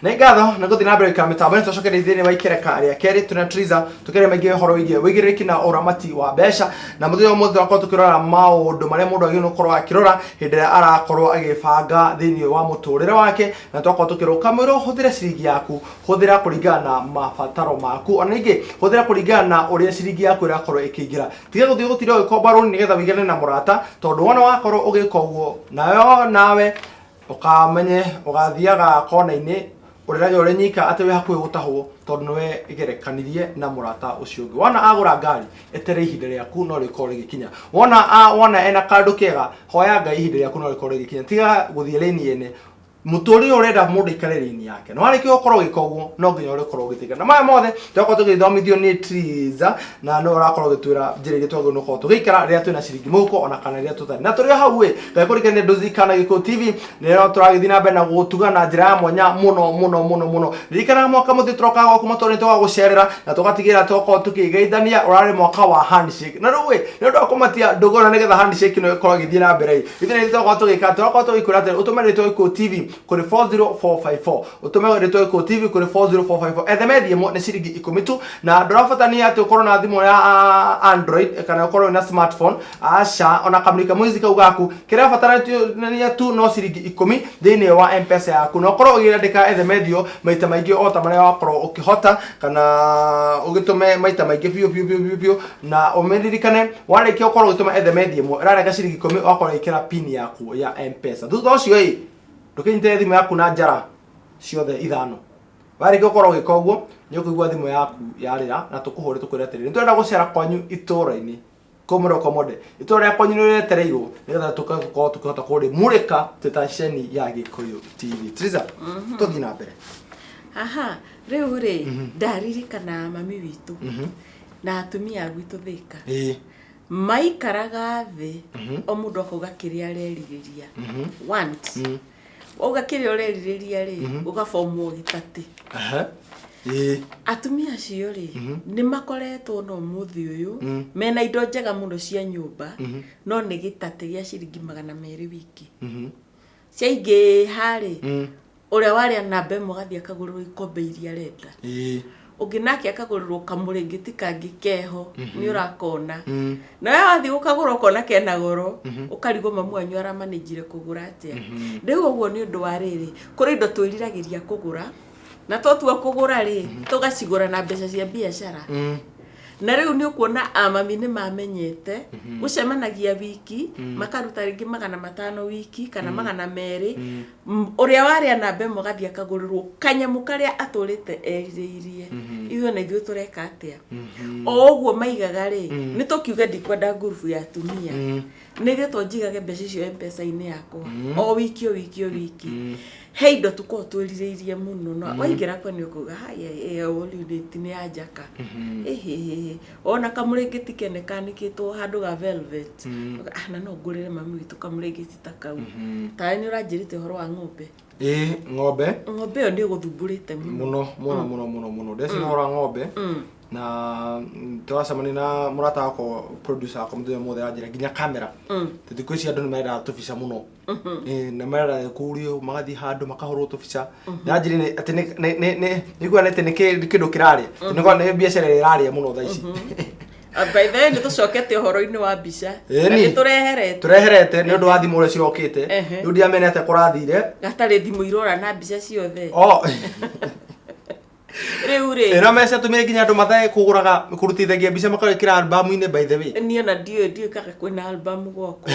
Nĩ ngatho nĩ gũthiĩ na mbere gũikara mĩtambo-inĩ. Tũcokereria thĩinĩ wa ikereka rĩa kerĩ tũna Triza tũkĩaria maingĩ ũhoro wĩgiĩ wĩigĩrĩrĩki na ũramati wa mbeca. Na mũthenya wa ũmũthĩ tũrakorwo tũkĩrora maũndũ marĩa mũndũ agĩrĩirwo gũkorwo akĩrora hĩndĩ ĩrĩa arakorwo agĩbanga thĩinĩ wa mũtũrĩre wake, na twakorwo tũkĩrwo kamũira ũhũthĩre ciringi yaku, hũthĩra kũringana na mabataro maku, ona ningĩ hũthĩra kũringana na ũrĩa ciringi yaku ĩrakorwo ĩkĩingĩra. Tiga gũthiĩ gũtinda ũgĩkomba rũni nĩgetha wĩigane na mũrata, tondũ wona wakorwo ũgĩka ũguo nayo nawe ũkamenye ũgathiaga kona-inĩ ũrĩrage ũrĩ nyika atĩ wĩ hakuhĩ gũtahwo, tondũ nĩwe gerekanirie na mũrata ũcio ũngĩ. Wona agũra ngari, eterera ihinda rĩaku no rĩkorwo rĩgĩkinya. Wona wona ena kandũ kega, hoya Ngai ihinda rĩaku no rĩkorwo rĩgĩkinya. Tiga gũthiĩ lane ene. Mũtũrĩre ũrenda mũndũ aikare lane yake. Na warĩkia gũkorwo ũgĩka ũguo, no nginya ũrĩkorwo ũgĩtĩka. Na maya mothe tũgakorwo tũgĩthomithio nĩ Triza, na nĩwe ũrakorwo ũgĩtwĩra njĩra iria twagĩrĩirwo gũkorwo tũgĩikara rĩrĩa twĩna ciringi mũhuko ona kana rĩrĩa tũtarĩ. Na tũrĩ o hau ĩ, ngakũririkania ndũzikana Gĩkũyũ TV nĩyo tũragĩthiĩ na mbere na gũgũtuga na njĩra ya mwanya mũno mũno mũno mũno. Ririkana mwaka mũthiĩ tũrokaga gwaku matũra-inĩ tũgagũcerera na tũgatigĩrĩra twakorwo tũkĩgeithania. Ũrarĩ mwaka wa handshake, na rĩu ĩ, nĩ ũndũ wa kũmatia ndũgũ ĩno nĩgetha handshake ĩno ĩkorwo ĩgĩthiĩ na mbere ĩ, ithuĩ nĩ twakorwo tũgĩka, tũrakorwo tũgĩkwĩra atĩ ũtũme rĩtwa Gĩkũyũ TV kũrĩ 40454, ũtũme rĩtwa Gĩkũyũ TV kũrĩ 40454. Etheme ĩmwe nĩ ciringi 10 tu, na ndũrabatania atĩ ũkorwo na thimũ ya Android kana ũkorwo wĩna smartphone, aca, ona kamũrika mũici kau gaku kĩrĩa ũrabatarania tu no ciringi 10 thĩinĩ wa M-Pesa yaku, na ũkorwo ũgĩandĩka ethemethio maita maingĩ o ta marĩa wakorwo ũkĩhota, kana ũgĩtũme maita maingĩ biũ biũ biũ biũ biũ. Na ũmĩririkane warĩkia gũkorwo ũgĩtũma ethemethio ĩmwe ĩrarega ciringi 10, wakorwo ũgĩkĩra pin yaku ya M-Pesa. Thutha ũcio ĩ, ndũkĩnyitĩre thimũ yaku na njara ciothe ithano. Warĩkia gũkorwo ũgĩka ũguo, nĩ ũkũigua thimũ yaku yarĩra na tũkũhũre tũkwĩre atĩrĩrĩ, nĩ tũrenda gũcera kwanyu itũũra-inĩ kũmũrĩ komode, itũũra rĩa kwanyu nĩ rĩretereirwo nĩgetha tũkorwo tũkĩhota kũrĩmũrĩka twĩ ta ceceni ya Gĩkũyũ TV. Triza, tũthiĩ na mbere. Aha, rĩu rĩ, ndaririkana mami witũ na atumia a gwitũ Thĩka. Maikaraga thĩ, o mũndũ akauga kĩrĩa arerirĩria. Want. Wauga kĩrĩa ũrerirĩria rĩ, ũgabomwo gĩtatĩ. Aha. Ĩĩ. Atumia acio rĩ, nĩ makoretwo na ũmũthĩ ũyũ mena indo njega mũno cia nyũmba, no nĩ gĩtatĩ gĩa ciringi 200 wiki. Ciaingĩha rĩ, ũrĩa warĩa namba ĩmwe agathiĩ akagũrĩrwo ikombe iria arenda. Ũngĩ nake akagũrĩrwo kamũrĩngĩti kangĩ keho, nĩ ũrakona. Nawe wathiĩ gũkagũra ũkona kena goro, ũkarigwo mamu wanyu aramanĩnjire kũgũra atĩa. Rĩu ũguo nĩ ũndũ wa rĩrĩ, kũrĩ indo twĩriragĩria kũgũra, na twatua kũgũra rĩ, tũgacigũra na mbeca cia biacara. Na rĩu nĩ ũkuona amami nĩ mamenyete gũcemanagia wiki, makaruta rĩngĩ 500 wiki kana 200. Ũrĩa warĩa namba ĩmwe agathiĩ akagũrĩrwo kanyamũ karĩa atũrĩte erirĩirie. Ithuĩ na ithuĩ tũreka atĩa? O ũguo maigaga rĩ, nĩ tũkiuge ndikwenda ngurubu ya atumia, nĩgetha njigage mbeca icio M-Pesa-inĩ yakwa o wiki o wiki o wiki. He indo tũkoragwo twĩrirĩirie mũno, na waingĩra kwa nĩ ũkuga haya, ĩyo unit nĩ ya njaka. Ĩhĩhĩhĩ, wona kamũrĩngĩti kene kanĩkĩtwo handũ ga velvet, ah, na no ngũrĩre mami witũ kamũrĩngĩti ta kau. Tawe nĩ ũranjĩrĩte ũhoro wa ng'ombe. Ĩĩ, ng'ombe. Ng'ombe ĩyo nĩ ĩgũthumbũrĩte mũno. Mũno mũno mũno mũno mũno. Ndeciria ũhoro wa ng'ombe na tũracemania na mũrata wakwa, producer wakwa, mũthenya mothe aranjĩra nginya kamera. Thikũ ici andũ nĩ mendaga tũbica mũno. Ĩĩ, nĩ mendaga kũrio magathiĩ handũ makahũrwo tũbica. Ndanjĩrire atĩ nĩ nĩguo atĩ nĩ kĩndũ kĩrarĩa. Nĩ nĩ biacara ĩrĩa ĩrarĩa mũno thaa ici. Ah, by the way, nĩ tũcokete ũhoro-inĩ wa mbica. Ĩni. Na nĩ tũreherete. Tũreherete nĩ ũndũ wa thimũ ũrĩa cirokĩte. Rĩu ndiamenya atĩa kũrathire. Gatarĩ thimũ irora na mbica ciothe. Oh. Rĩu rĩ. Ĩno mbeca tũmire nginya andũ mathae kũgũraga kũrutithagia mbica makawĩkĩra albamu-inĩ, by the way. Niĩ ona ndiũĩ kana kwĩna albamu gwakwa.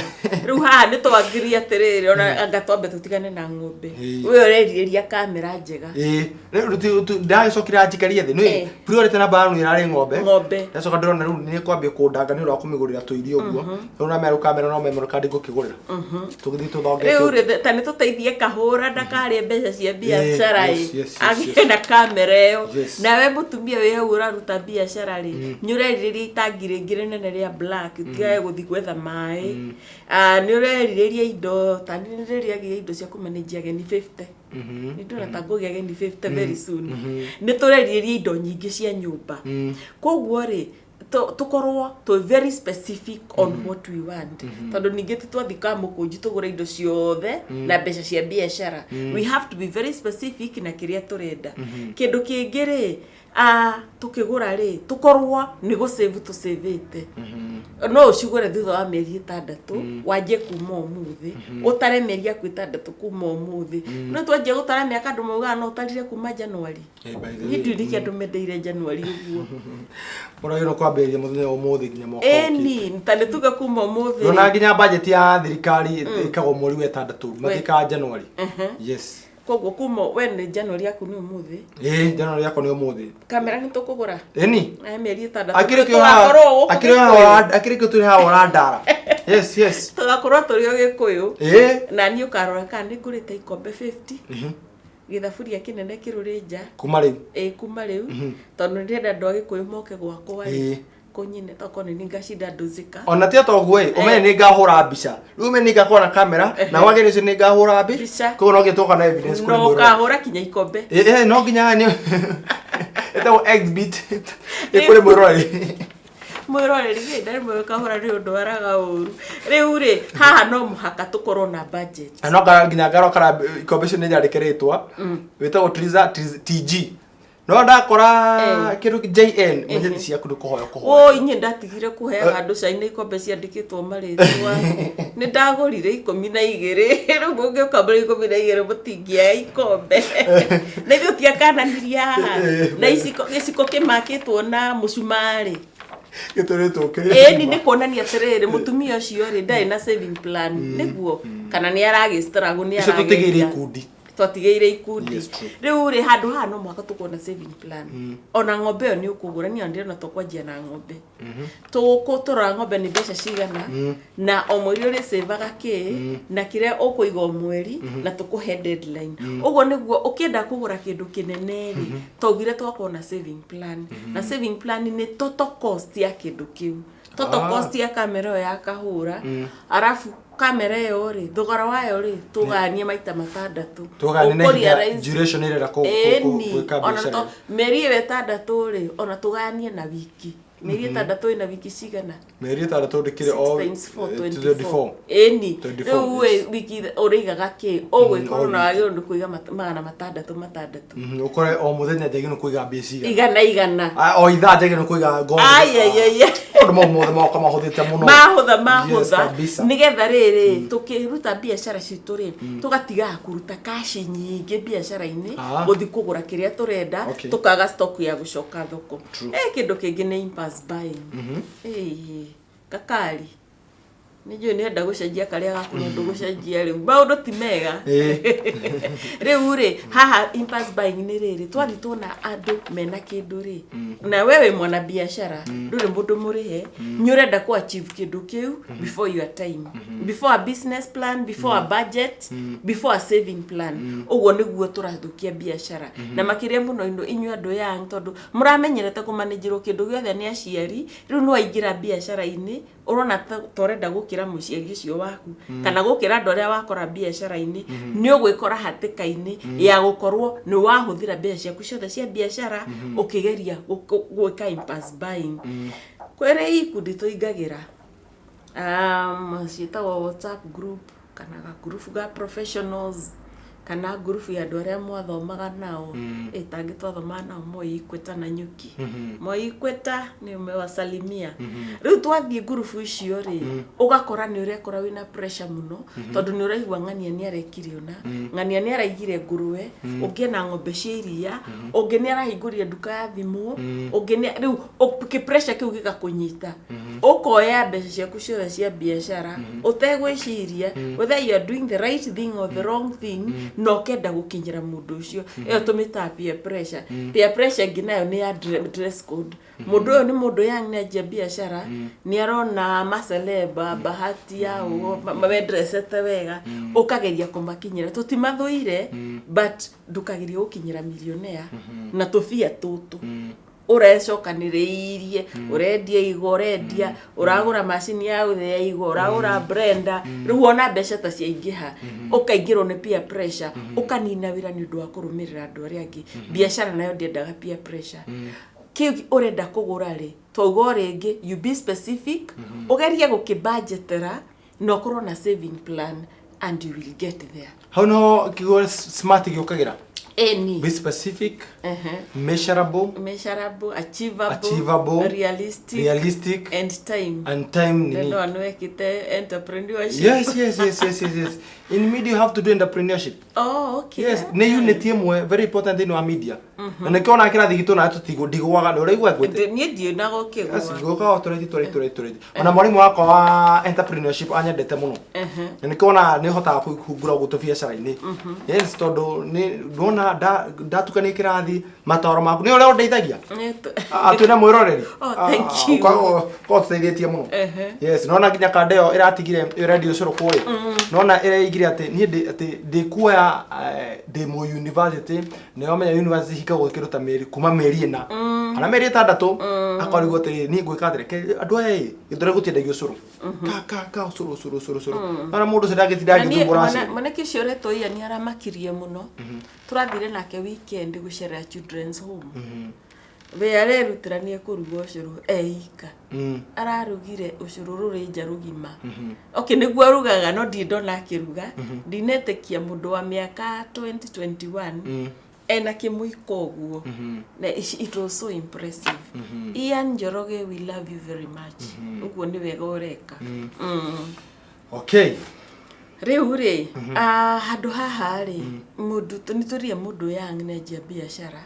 Rĩu haha nĩ twangirie atĩrĩrĩ, ona anga twambe tũtigane na ng'ombe. We ũrerirĩria kamera njega. Ĩĩ, rĩu ndagĩcokire anjikaria thĩ. Nĩ priority number one ĩrarĩ ng'ombe. Ng'ombe. Ndacoka ndĩrona rĩu nĩ kwambia kũndanga nĩ ũndũ wa kũmĩgũrĩra tũirio ũguo. Rĩu na meru kamera no memory card ngũkĩgũrĩra. Tũgĩthiĩ tũthongete. Rĩu rĩ, ta nĩ tũteithie kahũra ndakarĩe mbeca cia biacara ĩ, yes, agĩe yes. na kamera ĩyo. Nawe mũtumia wĩ hau ũraruta biacara rĩ, nĩ ũrerirĩria itangi rĩngĩ rĩnene rĩa black ũtigage gũthiĩ gwetha maĩ. Ah, nĩ ũrerirĩria indo ta nĩ ndĩrĩrĩragia indo cia kũmanage ageni 50. Nĩ ndĩrona ta ngũgĩa ageni 50 very soon. Nĩ tũrerirĩria indo nyingĩ cia nyũmba. Koguo rĩ, tũkorwo tũ very specific on what we want, tondũ ningĩ ti twathiĩ kamũkũnji tũgũre indo ciothe na mbeca cia biacara. We have to be very specific na kĩrĩa tũrenda. Kĩndũ kĩngĩ rĩ, tũkĩgũra rĩ, tũkorwo nĩ gũsave tũsavĩte. No ũcigũre thutha wa mĩeri 6, wanjie kuma ũmũthĩ, ũtare mĩeri yaku 6 kuma ũmũthĩ. No twanjia gũtara mĩaka, andũ maugaga no ũtarire kuma January. Eh, by the Niĩ way, ndiũĩ nĩkĩ andũ mendeire January ũguo. Ũragĩrwo kwambĩrĩria mũthenya wa ũmũthĩ nginya mwaka ũkĩte. Ĩni, ta nĩ tuge kuma ũmũthĩ. Ndona nginya budget ya thirikari ĩkagwo mweri wa 6, matiĩkaga January. Yes. Koguo kuma we nĩ January yaku nĩ ũmũthĩ. Ĩĩ, January yakwa nĩ ũmũthĩ. Kamera nĩ tũkũgũra. Ĩni. Aya mĩeri 6. Akĩrĩ kĩo haha. Tũgakorwo gũkũ Akĩrĩ Gĩkũyũ. haha, akĩrĩ kĩo tũrĩ haha ũrandara. Yes. Tũgakorwo tũrĩ o Gĩkũyũ. Ĩĩ. Na niĩ ũkarora kana nĩ ngũrĩte ikombe 50. Gĩthaburia kĩnene kĩrũrĩ nja. Kuma rĩu. Ĩĩ, kuma rĩu. Tondũ nĩ ndĩrenda andũ a Gĩkũyũ moke gwakwa rĩ. Kũnyine tokorwo nĩ ngacinda ndũzika. Ona ti toguo ĩ, ũmenye nĩ ngahũra mbica. Rĩu ũmenye nĩ ngakorwo na kamera na wagĩrĩire ũcio nĩ ngahũra Mbica. Koguo no nginya tũkorwo na evidence kũrĩ No mũrore. ũkahũra kinya ikombe. Ĩ, ĩ, no nginya nĩ ĩtagwo exhibit ĩ kũrĩ mwĩroreri. Mwĩroreri gĩ ndarĩ mwega ũkahũra nĩ ũndũ waraga ũru. Rĩu rĩ, haha no mũhaka tũkorwo na budget. Na no nginya ngarora kana ikombe icio nĩ nyandĩke rĩtwa. Wĩtagwo Triza TG. No ndakora kĩndũ JN, menye ti ciaku, nĩ kũhoya kũhoya. Oi, niĩ ndatigire kũheaga andũ cai na ikombe ciandĩkĩtwo marĩtwa. Nĩ ndagũrire 12. Rĩu mũngĩũka mũrĩ 12 mũtingĩaya ikombe. Na ithuĩ tiakananirie haha. Na iciko, gĩciko kĩmakĩtwo na mũcumarĩ. Gĩtũrĩtwo kĩrĩa. Ĩni, nĩ kuonania atĩrĩrĩ, mũtumia ũcio rĩ, ndarĩ na saving plan nĩguo, kana nĩ aragĩ struggle, nĩ Icio tũtigĩire arageria. ikundi. Twatigĩire ikundi. Yes, true. Rĩu rĩ, handũ haha no mũhaka tũkorwo na saving plan. Ona ng'ombe ĩyo nĩ ũkũgũra, niĩ ona ndĩrona tũkwanjia na ng'ombe. Tũkũtũrora ng'ombe nĩ mbeca cigana, na o mweri ũrĩ savaga kĩ, na kĩrĩa ũkũiga o mweri, na tũkũhe deadline. Ũguo nĩguo ũkĩenda kũgũra kĩndũ kĩnene rĩ, twaugire twakorwo na saving plan. Na saving plan nĩ total cost ya kĩndũ kĩu, total cost ya kamera ĩyo ya kahũra. Arabu kamera ĩyo rĩ, thogora wayo rĩ, tũganie maita 6. Tũganie na Ũkũ ihinda realize duration ĩrĩa Ĩni, gwĩka ona biacara. Mĩeri ĩyo 6 rĩ, ona tũganie na wiki. Mĩeri 6 ĩna wiki cigana? Mĩeri 6 ndĩkĩrĩ o 6 times 4, 24. 24. Ĩni. 24, Rĩu yes. ĩ, wiki ũrĩigaga kĩ ũgwĩkorwo O na wagĩrĩirwo nĩ kũiga 600 600. Ũkore o mũthenya njagĩrĩirwo nĩ kũiga mbia cigana. Igana igana. Ah, o ithaa njagĩrĩirwo nĩ kũiga ngombe. Ayayaya. Maũndũ mau mothe moka mahũthĩte mũno. Mahũtha. Yes, Mahũtha. kabisa. Nĩgetha rĩrĩ, tũkĩruta biacara citũ rĩ, tũgatigaga kũruta kaci nyingĩ biacara-inĩ gũthiĩ kũgũra kĩrĩa tũrenda, tũkaga stock ya gũcoka thoko. Eh, kĩndũ kĩngĩ nĩ impulse buying. Ĩĩ, kakari nĩ njũĩ nĩenda gũcenjia karĩa gaku, no ndũgũcenjia rĩu, maũndũ ti mega. Rĩu rĩ, haha impulse buying nĩ rĩrĩ, twathiĩ tuona andũ mena kĩndũ rĩ, na we wĩ mwana biacara, ndũrĩ mũndũ mũrĩhe, nĩ ũrenda kũ achieve kĩndũ kĩu before your time, before a business plan, before a budget, before a saving plan. Ũguo nĩguo tũrathũkia biacara, na makĩria mũno indo inyuĩ andũ young, tondũ mũramenyerete kũmanĩnjĩrwo kĩndũ gĩothe nĩ aciari. Rĩu nĩ waingĩra biacara-inĩ, ũrona ta ũrenda gũkĩra mũciari ũcio waku kana gũkĩra andũ arĩa wakora biacara-inĩ. Nĩ ũgwĩkora hatĩka-inĩ ya gũkorwo nĩ wahũthĩra mbeca ciaku ciothe cia biacara ũkĩgeria gwĩka impulse buying. Kwĩrĩ ikundi tũingagĩra, ciĩtagwo WhatsApp group kana gagurubu ga professionals kana ngurubu ya andũ arĩa mwathomaga nao. Ĩ tangĩ twathomaga nao Moi Equator na Nyuki, Moi Equator nĩ umewasalimia. Rĩu twathiĩ ngurubu icio rĩ, ũgakora nĩ ũrekora wĩna pressure mũno, tondũ nĩ ũraigua ng'ania nĩ arekire ũna, ng'ania nĩ araigire ngũrwe, ũngĩ ena ng'ombe cia iria, ũngĩ nĩ arahingũrire nduka ya thimũ, ũngĩ nĩ rĩu kĩ pressure kĩu gĩgakũnyita, ũkoya mbeca ciaku ciothe cia biacara ũtegwĩciria whether you are doing the right thing or the wrong thing, na ũkenda gũkinyĩra mũndũ ũcio. Ĩyo tũmĩtaga peer pressure. Peer pressure ĩngĩ nayo nĩ ya dress code. Mũndũ ũyũ nĩ mũndũ young, nĩ anjia biacara, nĩ arona maceleba Bahati au mendresete wega, ũkageria kũmakinyĩra. Tũtimathũire, but ndũkagerie gũkinyĩra millionaire na tũbia tũtũ. Ũrecokanĩrĩirie, ũrendia igwa, ũrendia, ũragũra macini ya gũthĩa igwa, ũragũra blender. Rĩu wona mbeca ta ciaingĩha, ũkaingĩrwo nĩ peer pressure, ũkanina wĩra nĩ ũndũ wa kũrũmĩrĩra andũ arĩa angĩ. Biacara nayo ndĩendaga peer pressure. Kĩu ũrenda kũgũra rĩ, twauga o rĩngĩ, you be specific, ũgerie gũkĩbudgetera na ũkorwo na saving plan and you will get there. Hau niho kiugo smart gĩũkagĩra. Ĩni. Be specific, measurable, measurable, achievable, achievable, realistic, realistic and time. And time nini. No nĩwekĩte entrepreneurship. Yes. In media you have to do entrepreneurship. Oh, okay. Yes, nĩ unit ĩmwe very important thĩinĩ wa media, na nĩkĩo ona kĩrathi gitũ na tũtigwo ndigwaga nĩ ũraigua ngwĩte. Niĩ ndiũnaga ũkĩgwa. Yes, ngũka o tũraithi tũraithi tũraithi tũraithi. Ona mwarimũ wakwa wa entrepreneurship anyendete mũno, na nĩkĩo ona nĩ hotaga kũhungura ũguo tũbiacara-inĩ. Yes, tondũ nĩ ndona ndatukania kĩrathi, mataro maku nĩ ũrĩa ũndeithagia. Ah, twĩna mwĩroreri. Oh, thank you. Korwo tũteithĩtie mũno. Yes, nona nginya kanda ĩyo ĩratigire ĩrendio ũcũrũ kũrĩ, nona ĩraigire atĩ niĩ atĩ ndĩkuoya ndĩ mũ university, nĩyo menya university hingagwo kĩndũ ta mĩeri kuma mĩeri 4 kana mĩeri 6, akarigwo atĩrĩ, niĩ ngwĩka atĩrĩ. Andũ aya ĩ gĩthũre gũtiendagio ũcũrũ, ka ka ka ũcũrũ ũcũrũ ũcũrũ ũcũrũ, nona mũndũ ũcio ndangĩtinda Na niĩ agĩthumbũra acio. Mwanake ũcio ũretwo Ian nĩ aramakirie mũno. Tũrathire nake weekend gũcerera children's home. We arerutĩra nĩ ekũruga ũcũrũ eika. Ararugire ũcũrũ rũrĩnja rũgima. Okay, nĩguo arugaga, no ndirĩ ndona akĩruga. Ndinetĩkia mũndũ wa mĩaka 2021 ena kĩmũiko ũguo. Na it was so impressive. Ian Njoroge, we love you very much. Ũguo nĩ wega ũreka. Okay. Rĩu rĩ, handũ haha rĩ, mũndũ nĩ tũrie mũndũ young nenjia biacara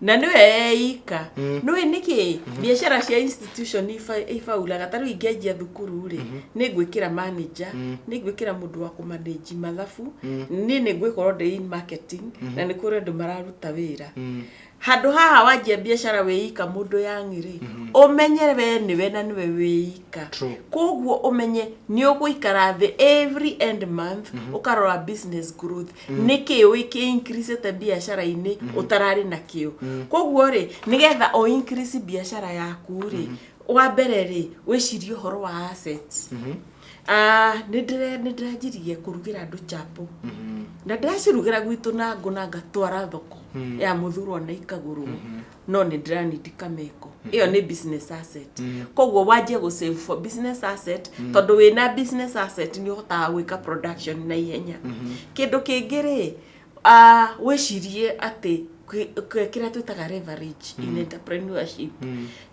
na nĩwe eika, nĩũĩ nĩkĩ biacara cia institution ibaulaga. Ta rĩu ingĩanjia thukuru rĩ, nĩ ngwĩkĩra manager, nĩ ngwĩkĩra mũndũ wa kũmanage mathabu, niĩ nĩ ngwĩkorwo ndĩ in marketing, na nĩ kũrĩ andũ mararuta wĩra. Handũ haha wanjia biacara wĩika, mũndũ young rĩ, ũmenye we nĩwe na nĩwe wĩika. Koguo ũmenye nĩ ũgũikara thĩ every end month, ũkarora business growth, nĩkĩ wĩkĩ increase biacara-inĩ ũtararĩ nakĩo. Koguo rĩ, nĩgetha o increase biacara yaku rĩ, wa mbere rĩ, wĩcirie ũhoro wa assets. Nĩ ndĩranjirie kũrugĩra andũ chapo, na ndĩracirugĩra gwitũ na ngũ na ngatwara thoko ya mũthurwo na ikagũrwo, no nĩ ndĩranindi kameko. Ĩyo nĩ business asset. Koguo wanjie gũ save for business asset, tondũ wĩna business asset nĩ ũhotaga gwĩka production na ihenya. Kĩndũ kĩngĩ rĩ, wĩcirie atĩ kĩrĩa twĩtaga leverage in entrepreneurship.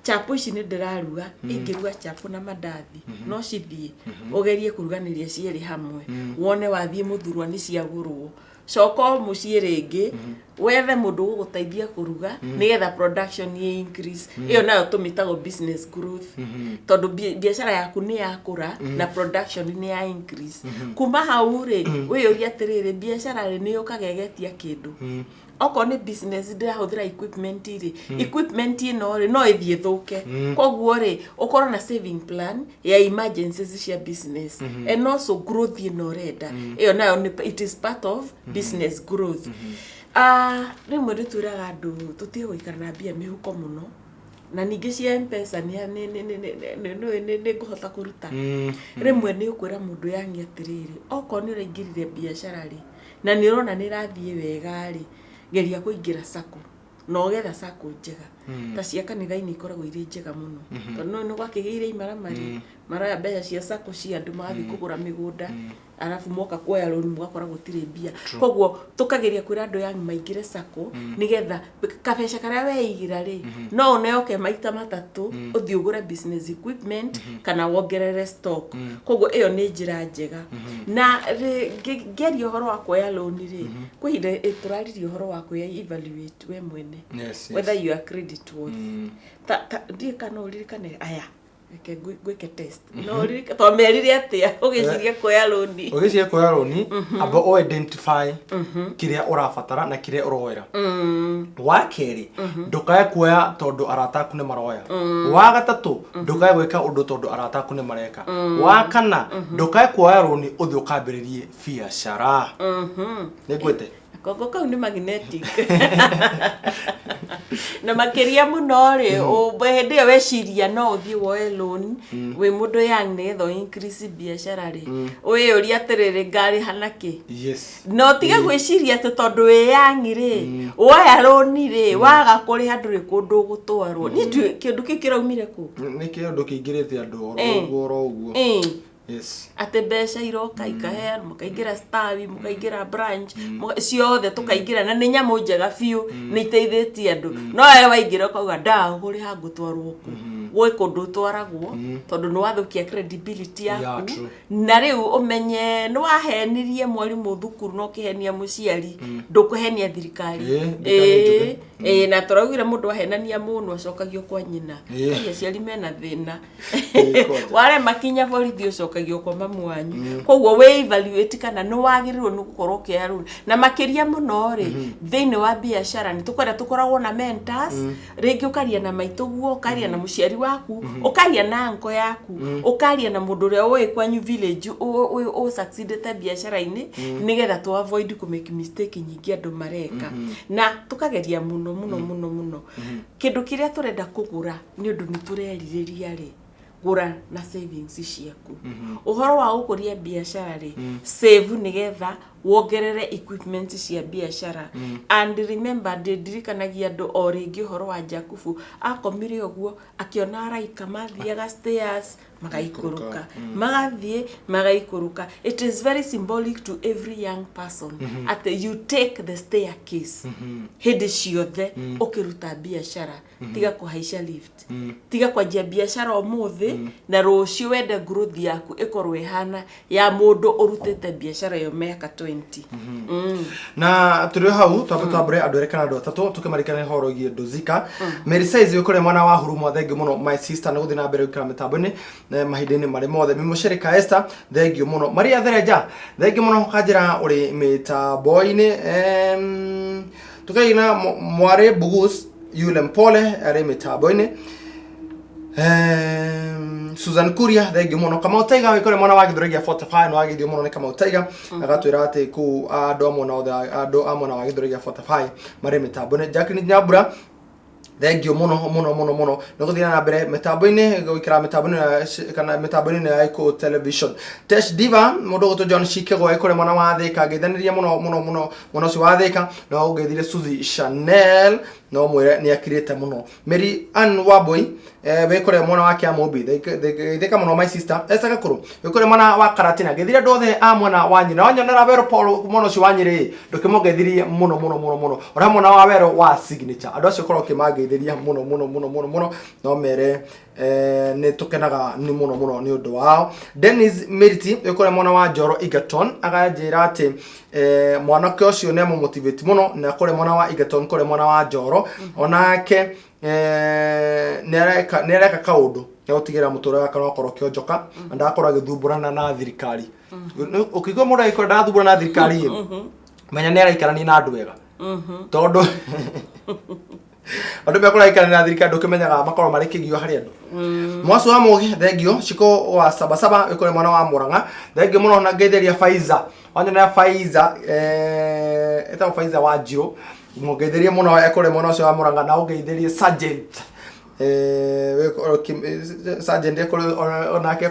Chapo ici nĩ ndĩraruga, ingĩruga chapo na mandathi no cithiĩ. Ũgerie kũruganĩria cierĩ hamwe, wone wathiĩ mũthurwa nĩ ciagũrwo. Coka o mũciĩ rĩngĩ, wethe mũndũ ũgũgũteithia kũruga nĩgetha production ĩ increase. Ĩyo nayo tũmĩtagwo business growth, tondũ biacara yaku nĩ yakũra na production nĩ ya increase. Kuma hau rĩ, wĩyũrie atĩrĩrĩ, biacara rĩ, nĩ yũkaga ĩgetia kĩndũ? Okorwo nĩ business ndĩrahũthĩra equipment rĩ, equipment ĩno rĩ, no ĩthiĩ ĩthũke. Koguo rĩ, ũkorwo na saving plan ya emergencies cia business and also growth ĩno ũrenda, ĩyo nayo it is part of business growth. Rĩmwe nĩ twĩraga andũ tũtige gũikara na mbia mĩhuko mũno, na ningĩ cia Mpesa nĩ ngũhota kũruta. Rĩmwe nĩ ũkwĩra mũndũ young atĩrĩrĩ, okorwo nĩ ũraingĩrire biacara rĩ, na nĩ ũrona nĩ ĩrathiĩ wega rĩ, geria kũingĩra sacco, na ũgetha sacco njega ta cia kanitha-inĩ, ikoragwo irĩ njega mũno, tondũ no nĩ gwakĩgĩire imaramari, maroya mbeca cia sacco cia andũ magathiĩ kũgũra mĩgũnda, arabu moka kuoya rũni mũgakora gũtirĩ mbia. Koguo tũkageria kwĩra andũ young maingĩre sacco, nĩgetha kabeca karĩa weigĩra rĩ, no ũneo ke maita matatũ, ũthiĩ ũgũre business equipment kana wongerere stock. Koguo ĩyo nĩ njĩra njega. Na ngĩaria ũhoro wa kuoya loan rĩ, kwĩ ihinda tũraririe ũhoro wa kwĩ evaluate we mwene, whether you are credit worth. Ta ndiĩ kana ũririkane aya, reke ngwĩke test, no ũririkane twamerire atĩa ũgĩciria kuoya loan? Ũgĩciria kuoya rũni, amba o identify kĩrĩa ũrabatara na kĩrĩa ũroera. Wa kerĩ, ndũkae kuoya tondũ arata aku nĩ maroya. Wa gatatũ, ndũkae gwĩka ũndũ tondũ arata aku nĩ mareka. Wa kana, ndũkae kuoya rũni ũthiĩ ũkambĩrĩrie biacara. Nĩ ngwĩte. Kongo kau nĩ magnetic. Na makĩria mũno rĩ, hĩndĩ ĩyo weciria no ũthiĩ woe loan wĩ mũndũ young nĩgetha ũ increase biacara rĩ, wĩyũrie atĩrĩrĩ, ngarĩha nakĩ? Na ũtige gwĩciria atĩ tondũ wĩ young rĩ, woya loan rĩ, waga kũrĩha ndũrĩ kũndũ ũgũtwarwo. Niĩ ndiũĩ kĩndũ kĩu kĩraumire kũ. Nĩ kĩũndũ kĩingĩrĩte andũ oro ũguo oro ũguo. Atĩ mbeca iroka ikaheanwo, mũkaingĩra stawi, mũkaingĩra branch, ciothe tũkaingĩra, na nĩ nyamũ njega biũ, nĩ iteithĩtie andũ. No we waingĩra ũkauga ndaga kũrĩha ngũtwarwo kũ? Gwĩ kũndũ ũtwaragwo, tondũ nĩ wathũkia credibility Yeah, yaku. true. Na rĩu ũmenye nĩ wahenirie mwarimũ thukuru na ũkĩhenia mũciari, ndũkũhenia thirikari. Ĩĩ, thirikari nĩ njũgĩ. Ĩĩ, na tũraugire mũndũ ahenania mũno acokagio kwa nyina. Ĩĩ, aciari mena thĩna. Ĩĩ, kwanja. Warema kinya borithi ũcokagio kwa mamu wanyu. Koguo wĩ evaluate kana nĩ wagĩrĩirwo nĩ gũkorwo ũkĩoya rũni. Na makĩria mũno rĩ, thĩinĩ wa biacara nĩ tũkwenda tũkoragwo na mentors, rĩngĩ ũkaria na maitũguo, ũkaria na mũciari waku, ũkaria na uncle yaku, ũkaria na mũndũ ũrĩa ũĩ kwanyu village ũ succeedĩte biacara-inĩ, nĩgetha tũ avoid kũ make mistake nyingĩ andũ mareka. Na tũkageria mũno mũno mũno mũno. Kĩndũ kĩrĩa tũrenda kũgũra nĩ ũndũ nĩ tũrerirĩria rĩ, gũra na savings ciaku. Ũhoro wa gũkũria biacara rĩ, save nĩgetha wongerere equipment cia biacara. And remember, ndĩndirikanagia andũ o rĩngĩ ũhoro wa Jakubu, akomire ũguo akĩona araika mathiaga stairs magaikũrũka, magathiĩ magaikũrũka. It is very symbolic to every young person atĩ you take the staircase hĩndĩ ciothe ũkĩruta biacara. Tiga kũhaica lift, tiga kwanjia biacara ũmũthĩ na rũciũ wende growth yaku ĩkorwo ĩhana ya mũndũ ũrutĩte biacara ĩyo mĩaka 20. Na tũrĩ o hau, twambe twambũre andũ erĩ kana andũ atatũ, tũkĩmarikana ũhoro wĩgiĩ Ndũzika. Mary Size wĩ kũrĩa mwena wa Huruma, thengiũ mũno my sister nĩ gũthiĩ na mbere gũikara mĩtambo-inĩ mahinda-inĩ marĩ mothe. Mĩmũcereka Esther, thengiũ mũno. Maria Thereja, thengiũ mũno kanjĩra ũrĩ mĩtambo-inĩ. Tũkaina mwarĩ Bugus yule mpole arĩ mĩtambo-inĩ. Susan Kuria, thengiũ mũno. Kamau Tiger wĩ kũrĩa mwena wa Gĩthũrai gĩa 45, nĩ wageithio mũno nĩ Kamau Tiger, agatwĩra atĩ kũu andũ a mwena othe, andũ a mwena wa Gĩthũrai gĩa 45 marĩ mĩtambo-inĩ. Jacqueline Nyambura, thengiũ mũno mũno mũno mũno nĩ gũthiĩ na mbere mĩtambo-inĩ, gũikara mĩtambo-inĩ kana mĩtambo-inĩ ya Eco Television. Tesh Diva, mũndũ ũgwĩtwo John Shikego wĩ kũrĩa mwena wa Thĩka, ngeithanĩria mũno mũno mũno mwena ũcio wa Thĩka. No ũngeithire Suzy Chanel, no mwĩre nĩ akirĩte mũno. Mary Ann Wambui, wĩ kũrĩa mwena wa Kĩamũmbi, geithĩka mũno my sister. Esther Gakũrũ wĩ kũrĩa mwena wa Karatina, ngeithire andũ othe a mwena wa Nyĩrĩ. Na wanyonera Werũ Paul mwena ũcio wa Nyĩrĩ, ndũkĩmũngeithirie mũno mũno mũno mũno. Ona mwena wa Werũ wa Signature, andũ acio korwo ũkĩmangeithĩria mũno mũno mũno mũno mũno, no mere nĩ tũkenaga nĩ mũno mũno nĩ ũndũ wao. Dennis Miriti wĩ kũrĩa mwena wa Njoro Egerton, aganjĩra atĩ mwanake ũcio nĩ amũmotivate mũno, na kũrĩa mwena wa Egerton, kũrĩa mwena wa Njoro, onake nĩ areka kaũndũ ya gũtigĩrĩra mũtũrĩre wake no akorwo ũkĩonjoka na ndagakorwo agĩthumbũrana na thirikari. Ũkĩigua mũndũ agĩkorwo ndarathumbũrana na thirikari ĩ, menya nĩ araikarania na andũ ega, tondũ andũ mekũraikarania na thirikari ndũkĩmenyaga makorwo marĩ kĩgio harĩ andũ. Mwacu wa Mũgĩ, thengio. Ciko wa Sabasaba wĩ kũrĩa mwena wa Mũrang'a, thengio mũno. Na ngeithĩria Faiza, wanyonera Faiza, ĩtagwo Faiza wa Njirũ, mũngeithĩrie mũno ekũrĩa mwena ũcio wa Mũrang'a. Na ũngeithĩrie Sergeant, Sergeant ekũrĩ onake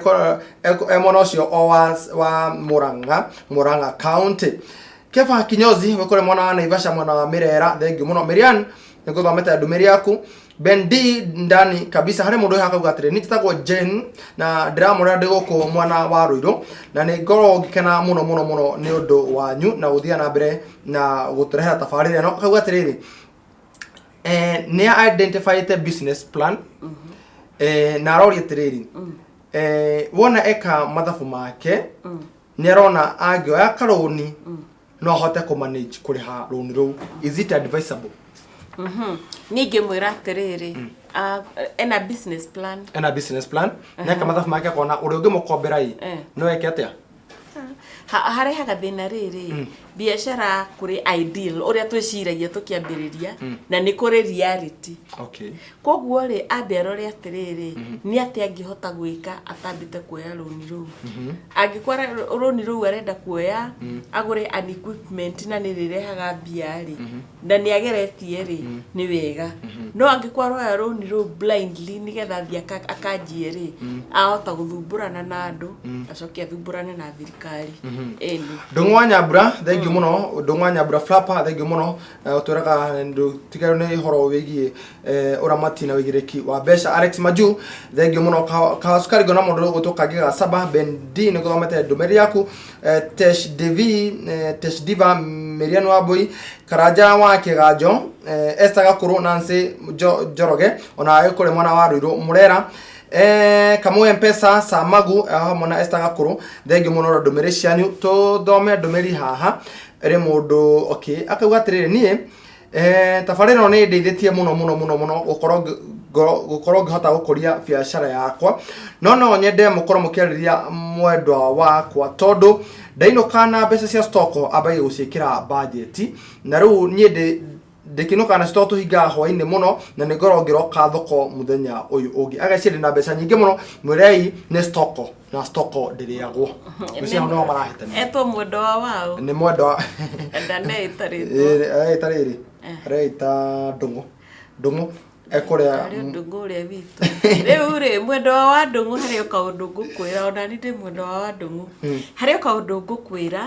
e mwena ũcio o wa Mũrang'a, Mũrang'a County. Kefa Kinyozi wĩ kũrĩa mwena wa Naivasha, mwena wa Mirera, thengiũ mũno. Mirian, nĩngũthomete ndũmĩrĩri yaku. Ben D ndani kabisa. Harĩ mũndũ ũyũ akauga atĩrĩ, niĩ njĩtagwo Jane na ndĩramũrora ndĩ gũkũ mwena wa Ruiru, na nĩ ngoragwo ngĩkena mũno mũno mũno nĩ ũndũ wanyu na gũthiĩ na mbere na gũtũrehera tabarĩra ĩno. Akauga atĩrĩrĩ, nĩ identifyĩte business plan, na aroria atĩrĩrĩ, wona eka mathabu make nĩ arona angĩoya karũni no ahote kũ manage kũrĩha rũni rũu. Is it advisable? Niĩ ingĩmwĩra atĩrĩrĩ, ena business plan? Ena business plan, nĩ eka mathabu make akona ũrĩa ũngĩmũkombera ĩ, no eke atĩa? Harehaga thĩna rĩrĩ, biacara kũrĩ ideal ũrĩa twĩciragia tũkĩambĩrĩria, na nĩ kũrĩ reality. Koguo rĩ, ambe arore atĩrĩrĩ, nĩ atĩa angĩhota gwĩka atambĩte kuoya rũni rũu. Angĩkorwo rũni rũu arenda kuoya agũre an equipment na nĩ rĩrehaga mbia rĩ, na nĩ ageretie rĩ, nĩ wega. No angĩkorwo aroya rũni rũu blindly nĩgetha athiĩ akanjie rĩ, ahota gũthumbũrana na andũ, acoke athumbũrane na thirikari. Ĩni. Ndũng'ũ wa Nyambura, thengiũ mũno. Ndũng'ũ wa Nyambura Flapper, thengiũ mũno. Ũtwĩraga ndũtigairwo nĩ ũhoro wĩgiĩ ũramati na wĩigĩrĩrĩki wa mbeca. Alex Maju, thengiũ mũno. Kahacukari ngona mũndũ ũgwĩtwo Kangĩ ga Saba Ben D, nĩ ngũthomete ndũmĩrĩri yaku. Tesh Devi, Tesh Diva, Miriam Wambui, Karanja wa Kĩganjo, Esther Gakũrũ, Nancy Njoroge, ona kũrĩ mwana wa Ruiru Mũrera, Kamau Mpesa Samagu, hamwe na Esther Gakũrũ, thengiũ mũno na ndũmĩrĩri cianyu. Tũthome ndũmĩrĩri haha ĩrĩ mũndũ, okay, akauga atĩrĩrĩ, niĩ tabarĩra ĩno nĩ ĩndeithĩtie mũno mũno mũno mũno gũkorwo ngĩhota gũkũria biacara yakwa, no nyende mũkorwo mũkĩarĩria mwendwa wakwa, tondũ ndainũka na mbeca cia stock ambagia gũciĩkĩra bajeti, na rĩu niĩ ndĩkĩinũka nacio tondũ tũhingaga hwaĩ-inĩ mũno, na nĩ ngorwo ngĩroka thoko mũthenya ũyũ ũngĩ. Ageciria ndĩna mbeca nyingĩ mũno, mwĩrei nĩ stock, na stock ndĩrĩagwo. Ngwĩciria hau nĩho marahĩtania. Etwo mwendwa wa waũ? Nĩ mwendwa. Ndaneĩta rĩtwa. Areĩta rĩrĩ, areĩta Ndũng'ũ. Ndũng'ũ ekũrĩa. Arĩ Ndũng'ũ ũrĩa witũ. Rĩu rĩ, mwendwa wa Ndũng'ũ, harĩ o kaũndũ ngũkwĩra, ona niĩ ndĩ mwendwa wa Ndũng'ũ. Harĩ o kaũndũ ngũkwĩra,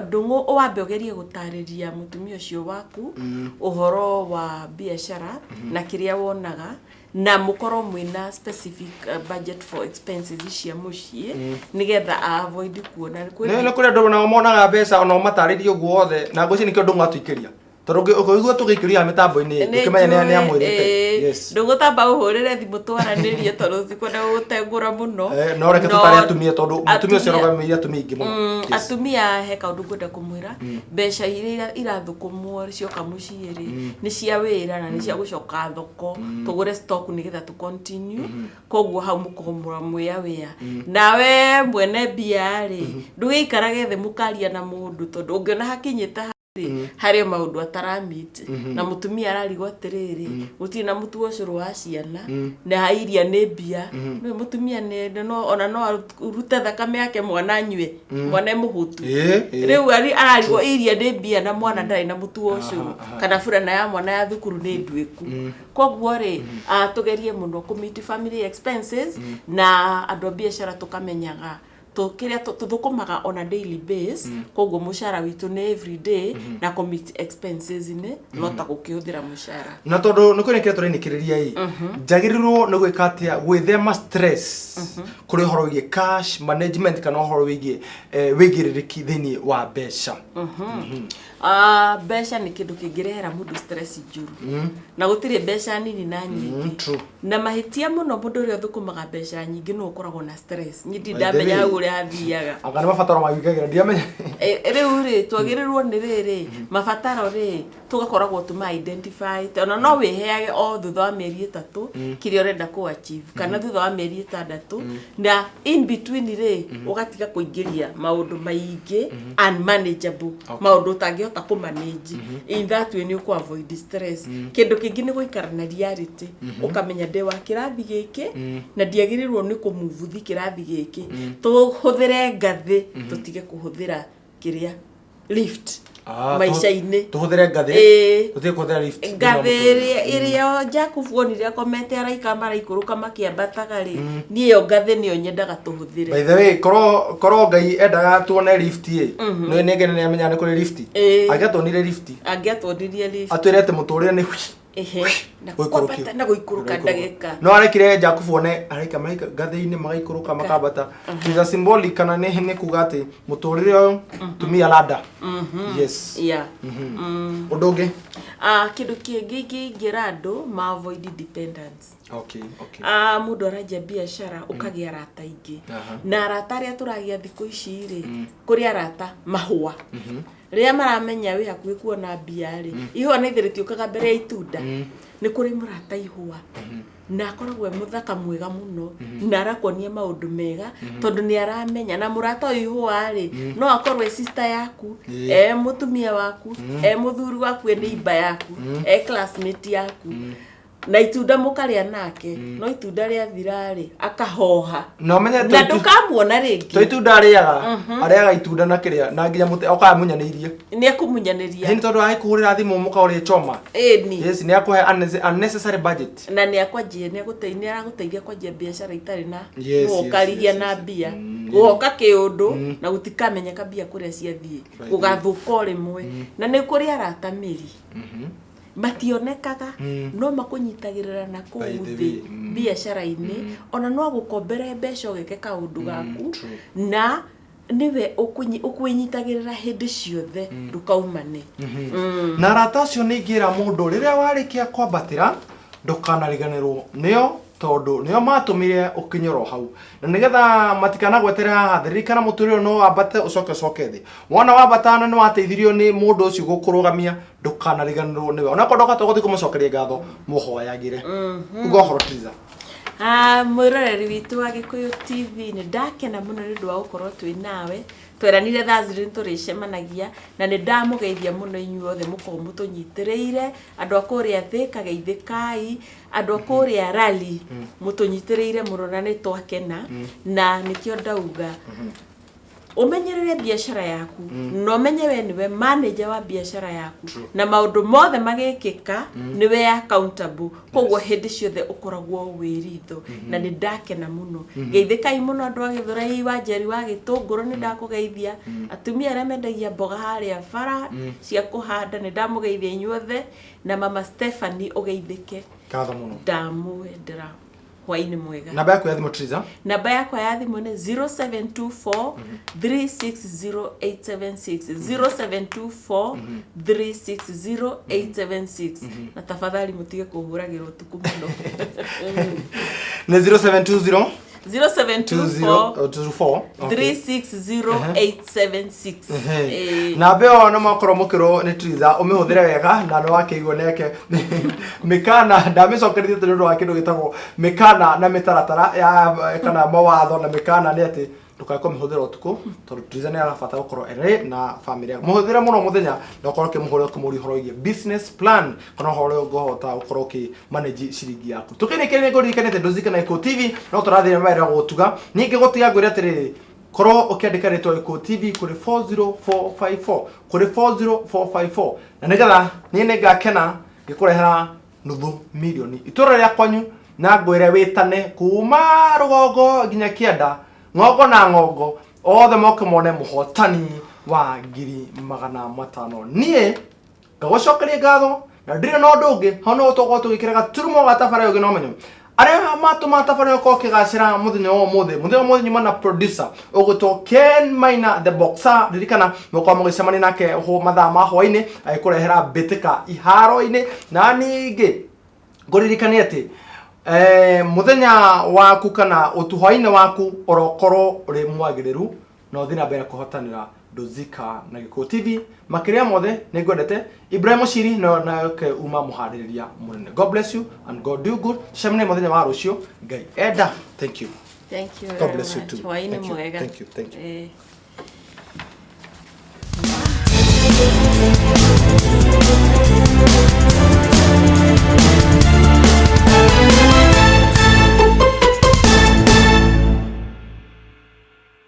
Ndũng'ũ, wambe ũgerie gũtarĩria mũtumia ũcio waku ũhoro wa biacara na kĩrĩa wonaga, na mũkorwo mwĩna specific budget for expenses cia mũciĩ, nĩgetha a avoid kuona. Nĩ kũrĩ andũ nao monaga mbeca ona ũmatarĩrie ũguo wothe, na ngwĩciria nĩkĩo Ndũng'ũ atũikĩria, tondũ ũngĩigua tũgĩikĩria mĩtambo-inĩ, ũkĩmenya nĩ amwĩrĩte. Yes. Ndũgũtamba ũhũrĩre thimũ twaranĩrie, tondũ tikwenda gũgũtengũra mũno. No reke tũtare atumia, tondũ mũtumia ũcio arũgamĩrĩire atumia aingĩ mũno. Atumia, he kaũndũ ngwenda kũmwĩra. Mbeca iria irathũkũmwo cioka mũciĩ rĩ, nĩ cia wĩra na nĩ cia gũcoka thoko tũgũre stock nĩgetha tũ continue. Koguo hau mũkorwo mwĩ aware. Nawe mwene mbia rĩ, ndũgĩikarage thĩ mũkaria na mũndũ, tondũ ũngĩona hakinyĩte rĩ, harĩ maũndũ ataramit na mũtumia ararigwo atĩrĩrĩ, gũtirĩ na mũtu wa ũcũrũ wa ciana, na iria nĩ mbia. Nĩ mũtumia nĩ no ona no arute thakame yake mwana anyue, mwana e mũhũtu. Ĩĩ, ĩĩ. Rĩu ararigwo iria nĩ mbia na mwana ndarĩ na mũtu wa ũcũrũ, kana burana ya mwana ya thukuru nĩ nduĩku. Koguo rĩ, tũgerie mũno kũ meet family expenses, na andũ a biacara tũkamenyaga kĩrĩa tũthũkũmaga on a daily base. Koguo mũcara witũ nĩ every day, na commit expenses nĩ no ta gũkĩhũthĩra mũcara. Na tondũ nĩ kwĩna kĩrĩa tũrainĩkĩrĩria ĩ, njagĩrĩirwo nĩ gwĩka atĩa gwĩthema stress kũrĩ ũhoro wĩgiĩ cash management kana ũhoro wĩgiĩ wĩigĩrĩrĩki thĩinĩ wa mbeca? Mbeca nĩ kĩndũ kĩngĩrehera mũndũ stress njũru, na gũtirĩ mbeca nini na nyingĩ. True. Na mahĩtia mũno, mũndũ ũrĩa ũthũkũmaga mbeca nyingĩ nĩwe ũkoragwo na stress. Niĩ ndirĩ By the ndamenya way. hau ũrĩa hathiaga. Anga nĩ mabataro mawingagĩra, ndiamenya. Rĩu rĩ, twagĩrĩirwo nĩ rĩrĩ, mabataro rĩ, tũgakoragwo tũma identify, ona no wĩheage o thutha wa mĩeri 3 kĩrĩa ũrenda kũ achieve, kana thutha wa mĩeri 6, na in between rĩ, ũgatiga kũingĩria maũndũ maingĩ unmanageable, maũndũ ũtangĩhota kũ manage. In that way nĩ ũkũ avoid stress. Kĩndũ kĩngĩ nĩ gũikara na reality, ũkamenya ndĩ wa kĩrathi gĩkĩ na ndiagĩrĩirwo nĩ kũmubuthi kĩrathi gĩkĩ. Tũhũthĩre ngathĩ, tũtige kũhũthĩra kĩrĩa lift maica-inĩ. Tũhũthĩre ngathĩ, tũtige kũhũthĩra lift. Ngathĩ ĩrĩa Jakubu onire akomete araika maraikũrũka makĩambataga rĩ, niĩ ĩyo ngathĩ nĩyo nyendaga tũhũthĩre. By the way, korwo Ngai endaga tuone lift ĩ, nĩ ngene nĩ amenya nĩ kũrĩ lift. Angĩatuonire lift. Angĩatuonirie lift. Atwĩre atĩ mũtũrĩre nĩ Ehe, na gũikũrũkio. Kwambata na gũikũrũka ndagĩka. No arekire Jakubu one araika maraika ngathĩ-inĩ magaikũrũka makambata. It is a symbolic, kana nĩ kuga atĩ mũtũrĩre ũyũ tumia ladder. Yes. Ũndũ ũngĩ? Kĩndũ kĩngĩ ingĩra andũ ma avoid dependence. Okay. Mũndũ aranjia biacara, ũkagĩa arata aingĩ. Na arata arĩa tũragĩa thikũ ici rĩ, kũrĩ arata mahũa. Rĩrĩa maramenya wĩ hakuhĩ kuona mbia rĩ, ihũa na ithe rĩtiũkaga mbere ya itunda. Nĩ kũrĩ mũrata ihũa na akoragwo e mũthaka mwega mũno na arakuonia maũndũ mega tondũ nĩ aramenya. Na mũrata ũyũ ihũa rĩ, no akorwo e sister yaku, e mũtumia waku, e mũthuri waku, e neighbor yaku, e classmate yaku, na itunda mũkarĩa nake, no itunda rĩathira rĩ, akahoha Na ũmenye na ndũkamuona to rĩngĩ. Itunda arĩaga, arĩaga itunda na kĩrĩa na nginya mũtĩ okaga munyanĩirie. Nĩ ekũmunyanĩria. Nĩ tondũ agĩkũhũrĩra thimũ mũkaũrĩa choma. Ĩni. Yes, nĩ akũhe unnecessary budget. Na nĩ akwanjia, nĩ aragũteithia kwanjia biacara itarĩ na gũkarigia na mbia gũgoka kĩũndũ na gũtikamenyeka mbia kũrĩa ciathiĩ, gũgathũka o rĩmwe. Na nĩ kũrĩ arata mĩri mationekaga no makũnyitagĩrĩra na kũu By the thĩ way, biacara-inĩ, ona no agũkombere mbeca ũgeke kaũndũ gaku, True. Na nĩwe ũkwĩnyitagĩrĩra hĩndĩ ciothe, ndũkaumane. Na arata acio nĩ ingĩra mũndũ, rĩrĩa warĩkia kwambatĩra ndũkanariganĩrwo nĩo, tondũ nĩo matũmire ũkinyĩrwo hau, na nĩgetha matikanagwetere haha thĩ. Ririkana mũtũrĩre ũyũ no wambate ũcoke ũcoke thĩ. Wona wambata na nĩ wateithirio nĩ mũndũ ũcio gũkũrũgamia, ndũkanariganĩrwo nĩwe, onakorwo ndũkahota gũthiĩ kũmũcokeria ngatho, mũhoyagĩre. Uga ũhoro, Triza. Ah, mwĩroreri witũ wa Gĩkũyũ TV, nĩ ndakena mũno nĩ ũndũ wa gũkorwo twĩ nawe. Tweranire Thursday nĩ tũrĩcemanagia, na nĩ ndamũgeithia mũno inyuothe mũkorwo mũtũnyitĩrĩire. Andũ a kũrĩa Thĩka, geithĩkai. Andũ a kũrĩa Rally, mũtũnyitĩrĩire mũno na nĩ twakena. Na nĩkĩo ndauga ũmenyerere biacara yaku na ũmenye we nĩwe manager wa biacara yaku, na maũndũ mothe magĩkĩka nĩwe accountable. Koguo hĩndĩ ciothe ũkoragwo wĩ ritho, na nĩ ndakena mũno. Geithĩkai mũno andũ a Gĩthũrai, wa Njeri wa Gĩtũngũrũ, nĩ ndakũgeithia. Atumia arĩa mendagia mboga harĩa bara cia kũhanda, nĩ ndamũgeithia inyuothe. Na mama Stephanie, ũgeithĩke. Ngatho mũno. Ndamwendera hwainĩ mwega. Namba yaku ya thimũ, Triza? Namba yakwa ya thimũ nĩ 0724 360876, 0724 360876. Na tafadhali mũtige kũhũragĩra ũtukũ mũno. Nĩ 0720? 0724. 24. 360876. Ĩĩ. Namba ĩyo no makorwo mũkĩrwo nĩ Triza, ũmĩhũthĩre wega, na nĩ wakĩigua neke mĩkana ndamĩcokerithie tondũ ũndũ wa kĩndũ gĩtagwo mĩkana na mĩtaratara ya kana mawatho na mĩkana nĩ atĩ ndũkae kũmĩhũthĩra ũtukũ, tondũ Triza nĩ arabatara gũkorwo ere na famĩlĩ yaku. Mũhũthĩre mũno mũthenya na ũkorwo ũkĩmũhũrĩra ũkĩmũria ũhoro wĩgiĩ business plan kana ũhoro ũrĩa ũngĩhota gũkorwo ũkĩ manage ciringi yaku. Tũkĩrĩkĩrĩria nĩngũririkanĩte Ndũzika na Gĩkũyũ TV no tũrathiĩ na mbere gũgũtuga. Ningĩ gũtiga ngwĩre atĩrĩrĩ, korwo ũkĩandĩka rĩtwa Gĩkũyũ TV kũrĩ 40454, kũrĩ 40454, na nĩgetha niĩ nĩngakena ngĩkũrehera nuthu milioni itũra rĩa kwanyu, na ngwĩre wĩtane kuma rũgongo nginya kĩanda, ng'ongo na ng'ongo, othe moke mone mũhotani wa 500,000. Niĩ ngagũcokeria ngatho na ndirĩ na ũndũ ũngĩ. Hau no tũkorwo tũgĩkĩra gaturumo ga tabarĩra ũngĩ na ũmenyo arĩa matũma tabarĩra ĩkorwo ĩkĩgacĩra mũthenya wa ũmũthĩ. Mũthenya wa ũmũthĩ nyuma na producer ũgwĩtwo Ken Maina the Boxer. Ririkana mũkorwo mũgĩcemania nake mathaa ma hwainĩ agĩkũrehera mbĩtĩka iharo-inĩ. Na ningĩ ngũririkanie atĩ mũthenya waku kana ũtu hwainĩ waku ũrokorwo ũrĩ mwagĩrĩru na ũthiĩ na mbere kũhotanĩra Ndũzika na Gĩkũyũ TV. Makĩria mothe nĩ ngwendete. Ibrahim Mũciri no nake uma mũharĩrĩria mũnene. God bless you and God do good. Tũcemanie mũthenya wa rũciũ Ngai enda. Thank you. Thank you God very bless you much. too. Hwainĩ Thank you. mwega. Thank you, thank you. Eh.